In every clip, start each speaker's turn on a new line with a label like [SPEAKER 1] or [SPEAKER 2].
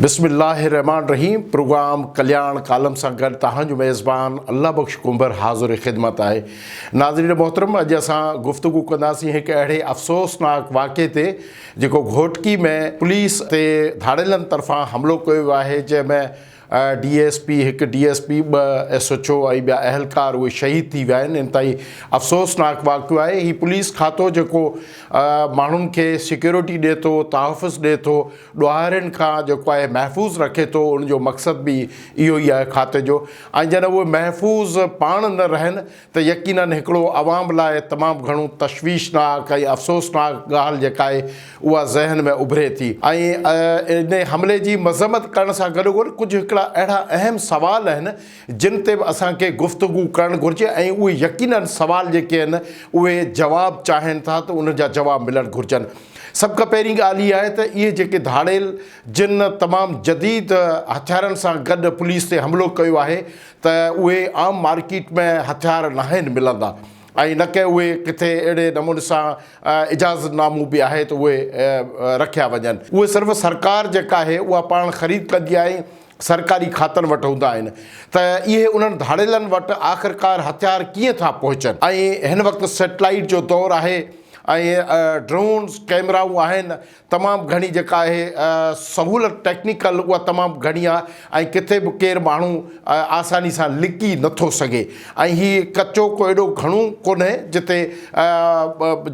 [SPEAKER 1] بسم الله الرحمٰن الرحيم پروگرام ڪلياڻ ڪالم سان گڏ توهان جو ميزبان الله بخش ڪنڀر حاضر خدمت آهي. ناظرين محترم اڄ اسان گفتگو ڪنداسين هڪ اهڙي افسوسناڪ واقعي تي جيڪو گهوٽڪي ۾ پوليس تي ڌاڙيلن طرفان حملو ڪيو ويو آهي جنهن ۾ ڊي ايس پي، هڪ ڊي ايس پي، ٻه ايس ايڇ او ۽ ٻيا اهلڪار اهي شهيد ٿي ويا آهن. انتهائي افسوسناڪ واقعو آهي. هي پوليس کاتو جيڪو ماڻهن کي سيڪيورٽي ڏي ٿو، تحفظ ڏي ٿو، ڏوهارين کان جيڪو آهي محفوظ رکي ٿو، ان جو مقصد به اهو ئي آهي کاتي جو ۽ جڏهن اهي محفوظ پاڻ نه رهن ته يقينن هڪڙو عوام لاء تمام گهڻو تشويشناڪ ۽ افسوسناڪ ڳالهه جيڪا آهي اها ذهن ۾ اڀري ٿي ۽ ان حملي جي مذمت ڪرڻ سان گڏوگڏ ڪجهه هڪڙا اهڙا اهم سوال آهن جن تي به اسان کي گفتگو ڪرڻ گهرجي ۽ اهي يقينن سوال جيڪي آهن اهي جواب چاهين ٿا ته انهن جا جواب ملڻ گهرجن. سڀ کان پهرين ڳالهه هي آهي ته اهي جيڪي ڌاڙيل جن تمام جديد هٿيارن سان گڏ پوليس تي حملو ڪيو آهي ته اهي عام مارڪيٽ ۾ هٿيار ناهن ملندا ۽ نه ڪي اهي ڪٿي اهڙي نموني سان اجازت نامو به آهي ته اهي رکيا وڃن اهي صرف سرڪار جيڪا آهي اها پاڻ خريد ڪندي آهي سرڪاري کاتن وٽ هوندا آهن ته اهي انهن ڌاڙيلن وٽ آخرڪار هٿيار ڪيئن ٿا پهچن ۽ هن وقت سيٽلائيٽ جو دور آهي ۽ ڊرونز ڪئميرائون آهن تمام گهڻي جيڪا آهي سهولت ٽيڪنيڪل اها تمام گهڻي آهي ۽ ڪٿي به ڪير ماڻهو آساني سان لڪي نٿو سگهي ۽ هي ڪچو ڪو ايڏو گهڻو ڪونهي جتي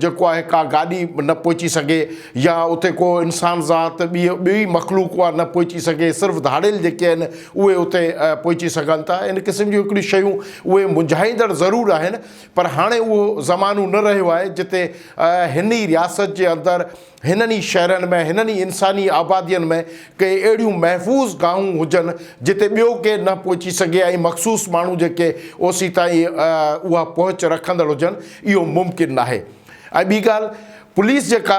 [SPEAKER 1] جيڪو آهي ڪا گاڏي نه پهچي سگهي يا اتي ڪو انسان ذات ٻي ٻي مخلوق اها نه پهچي سگهي صرف ڌاڙيل جيڪي آهن اهي اتي پهچي سگهن ٿا ان قسم جون هڪڙيون شيون اهي منجهائيندڙ ضرور آهن پر هاڻي اهو زمانو نه رهيو آهي جتي هن ئي رياست جي اندر هنن ئي شهرن ۾ هنن ئي انساني آبادين ۾ ڪي اهڙيون محفوظ گاهون هجن جتي ٻيو ڪير نه پهچي سگهي ۽ مخصوص ماڻهو جيڪي اوسيتائين اها پهچ رکندڙ هجن اهو ممڪن ناهي ۽ ٻي ڳالهه پوليس جيڪا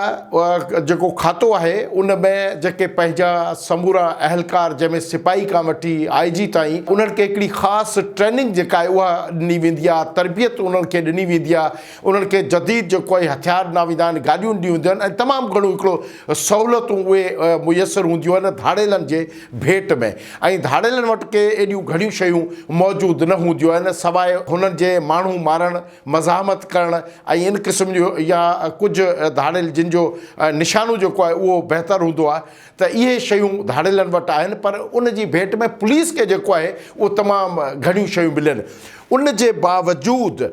[SPEAKER 1] جيڪو کاتو آهي ان ۾ جيڪي پنهنجا سمورا اهلڪار جنهن ۾ سپاهي کان وٺي آء جي تائين انهن کي هڪڙي خاص ٽريننگ جيڪا آهي اها ڏني ويندي آهي تربيت انهن کي ڏني ويندي آهي انهن کي جديد جيڪو آهي هٿيار ڏنا ويندا آهن گاڏيون ڏنيون وينديون آهن ۽ تمام گهڻو هڪڙو سهولتون اهي ميسر هونديون آهن ڌاڙيلن جي ڀيٽ ۾ ۽ ڌاڙيلن وٽ ڪي ايڏيون گهڻيون شيون موجود نه هونديون آهن سواء هنن جي ماڻهو مارڻ مزاحمت ڪرڻ ۽ ان قسم جو يا ڪجهه ڌاڙيل جن جو نشانو جيڪو آهي اهو بهتر هوندو آهي ته اهي شيون ڌاڙيلن وٽ آهن پر ان جي ڀيٽ ۾ پوليس کي جيڪو آهي اهو تمام گهڻيون شيون ملن ان جي باوجود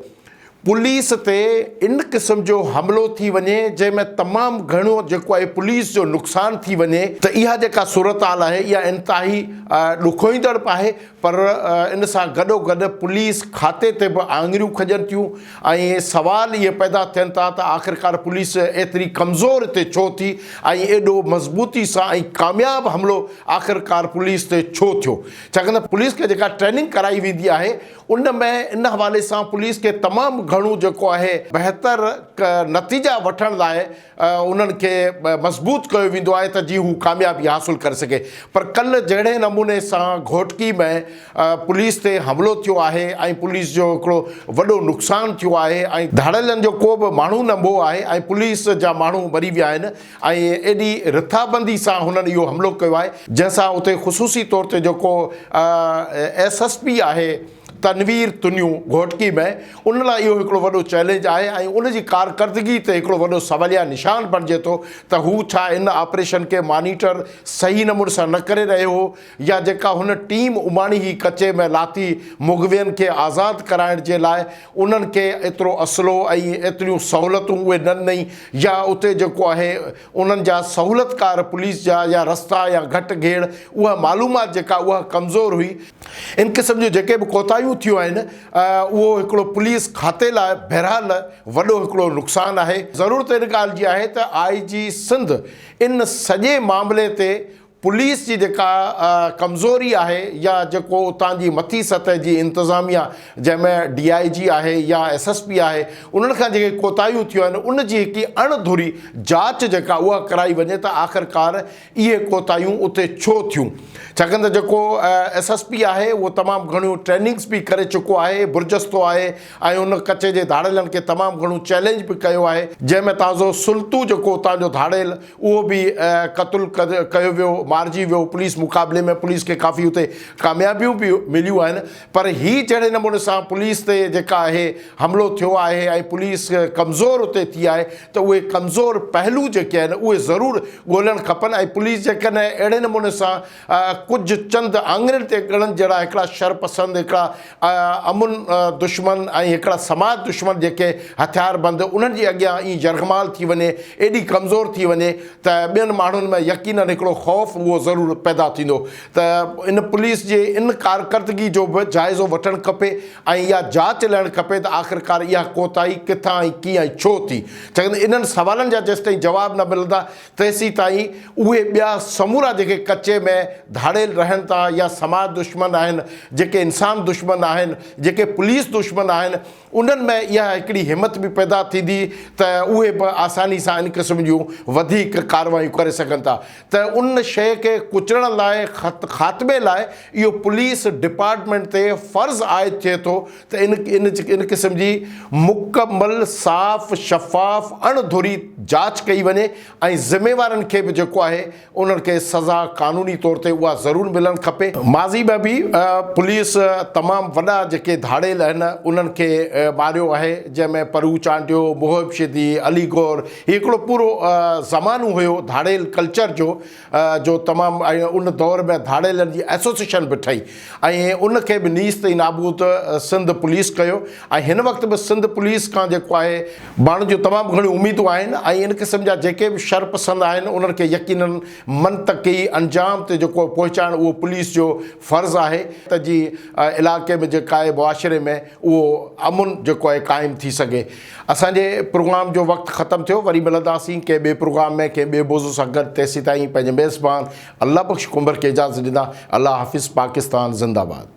[SPEAKER 1] پوليس تي ان قسم جو حملو ٿي وڃي جنهن ۾ تمام گهڻو جيڪو آهي پوليس جو نقصان ٿي وڃي ته اها جيڪا صورتحال آهي اها انتهائي ڏکوئيندڙ به آهي پر ان سان گڏوگڏ پوليس کاتي تي به آڱريون کڄن ٿيون ۽ سوال اهي پيدا ٿين ٿا ته آخرڪار پوليس ايتري ڪمزور اتي ڇو ٿي ۽ ايڏو مضبوطي سان ۽ ڪامياب حملو آخرڪار پوليس تي ڇو ٿيو ڇاڪاڻ ته پوليس کي جيڪا ٽريننگ ڪرائي ويندي آهي ان ۾ ان حوالي سان پوليس کي تمام گهڻو جيڪو آهي بهتر نتيجا وٺڻ لاء انهن کي مضبوط ڪيو ويندو آهي ته جيئن هو ڪاميابي حاصل ڪري سگهي پر ڪلهه جهڙي نموني سان گهوٽڪي ۾ پوليس تي حملو ٿيو آهي ۽ پوليس جو هڪڙو وڏو نقصان ٿيو آهي ۽ ڌاڙيلن جو ڪو به ماڻهو نه مئو آهي ۽ پوليس جا ماڻهو مري ويا آهن ۽ ايڏي رٿابندي سان هنن اهو حملو ڪيو آهي جنهن سان اتي خصوصي طور تي جيڪو ايس ايس پي آهي تنوير تنيو گهوٽڪي ۾ ان لاء اهو هڪڙو وڏو چئلينج آهي ۽ ان جي ڪارڪردگي تي هڪڙو وڏو سواليه نشان بڻجي ٿو ته هو ڇا ان آپريشن کي مانيٽر صحيح نموني سان نه ڪري رهيو هو يا جيڪا هن ٽيم اماڻي هئي ڪچي ۾ لاٿي مغوين کي آزاد ڪرائڻ جي لاء انهن کي ايترو اسلحو ۽ ايتريون سهولتون اهي نه ڏنئي يا اتي جيڪو آهي انهن جا سهولتڪار پوليس جا يا رستا يا گهٽ گهيڙ اها معلومات جيڪا اها ڪمزور هئي. ان قسم جون جيڪي به ڪوتاهيون ٿيون آهن اهو هڪڙو پوليس کاتي لاء بهرحال وڏو هڪڙو نقصان آهي. ضرورت ان ڳالهه جي آهي ته آء جي سنڌ ان سڄي معاملي تي پوليس جي جيڪا ڪمزوري آهي يا جيڪو اتان جي مٿي سطح جي انتظاميا جنهن ۾ ڊي I جي آهي يا ايس ايس پي آهي انهن کان جيڪي ڪوتاهيون ٿيون آهن ان جي هڪ اڻ ڌري جاچ جيڪا اها ڪرائي وڃي ته آخرڪار اهي ڪوتاهيون اتي ڇو ٿيون ڇاڪاڻ ته جيڪو ايس ايس پي آهي اهو تمام گهڻيون ٽريننگس به ڪري چڪو آهي برجستو آهي ۽ ان ڪچي جي ڌاڙيلن کي تمام گهڻو چئلينج به ڪيو آهي جنهن ۾ تازو سلطو جيڪو اتان جو ڌاڙيل اهو به قتل ڪيو ويو، مارجي ويو پوليس مقابلي ۾ پوليس کي ڪافي اتي ڪاميابيون به مليون آهن پر هي جهڙي نموني سان پوليس تي جيڪا آهي حملو ٿيو آهي ۽ پوليس ڪمزور اتي ٿي آهي ته اهي ڪمزور پهلو جيڪي آهن اهي ضرور ڳولڻ کپن ۽ پوليس جيڪڏهن اهڙي نموني سان ڪجهه چند آڱرين تي ڳڻن جهڙا هڪڙا شرپسند هڪڙا امن دشمن ۽ هڪڙا سماج دشمن جيڪي هٿيار بند انهن جي اڳيان ائين يرغمال ٿي وڃي ايڏي ڪمزور ٿي وڃي ته ٻين ماڻهن ۾ يقينن هڪڙو خوف اهو ضرور پيدا ٿيندو ته ان پوليس جي ان ڪارڪردگي جو به جائزو وٺڻ کپي ۽ اها جاچ لهڻ کپي ته آخرڪار اها ڪوتاهي ڪٿان ۽ ڪيئن ۽ ڇو ٿي؟ ڇاڪاڻ ته انهن سوالن جا جيستائين جواب نه ملندا تيسيتائين اهي ٻيا سمورا جيڪي ڪچي ۾ ڌاڙيل رهن ٿا يا سماج دشمن آهن، جيڪي انسان دشمن آهن، جيڪي پوليس دشمن آهن، انهن ۾ اها هڪڙي همت به پيدا ٿيندي ته اهي به آساني سان ان قسم جون وڌيڪ ڪارروايون ڪري سگهن ٿا ته ان شيء کي ڪچلڻ لاء خاتمي لاء اهو پوليس ڊپارٽمينٽ تي فرض عائد ٿئي ٿو ته ان ان ان قسم جي مڪمل صاف شفاف اڻ ڌري جاچ ڪئي وڃي ۽ ذميوارن کي به جيڪو آهي انهن کي سزا قانوني طور تي اها ضرور ملڻ کپي. ماضي ۾ به پوليس تمام وڏا جيڪي ڌاڙيل آهن انهن کي ماريو آهي جنهن ۾ پرو چانڊيو، محب شيدي، علي گوهر هي هڪڙو پورو زمانو هيو ڌاڙيل ڪلچر جو جو تمام ۽ ان دور ۾ ڌاڙيلن جي ايسوسيشن به ٺهي ۽ ان کي به نيست ۽ نابود سنڌ پوليس ڪيو ۽ هن وقت به سنڌ پوليس کان جيڪو آهي ماڻهن جون تمام گهڻيون اميدون آهن ۽ ان قسم جا جيڪي به شر پسند آهن انهن کي يقينن منطقي انجام تي جيڪو پهچائڻ اهو پوليس جو فرض آهي ته جي علائقي ۾ جيڪا آهي معاشري ۾ اهو امن جيڪو آهي قائم ٿي سگهي. اسان جي پروگرام جو وقت ختم ٿيو وري ملنداسين ڪنهن ٻئي پروگرام ۾ ڪنهن ٻئي موضوع سان گڏ تيسيتائين پنهنجي ميزبان الله بخش ڪنڀر کي اجازت ڏيندا الله حافظ پاڪستان زنده باد.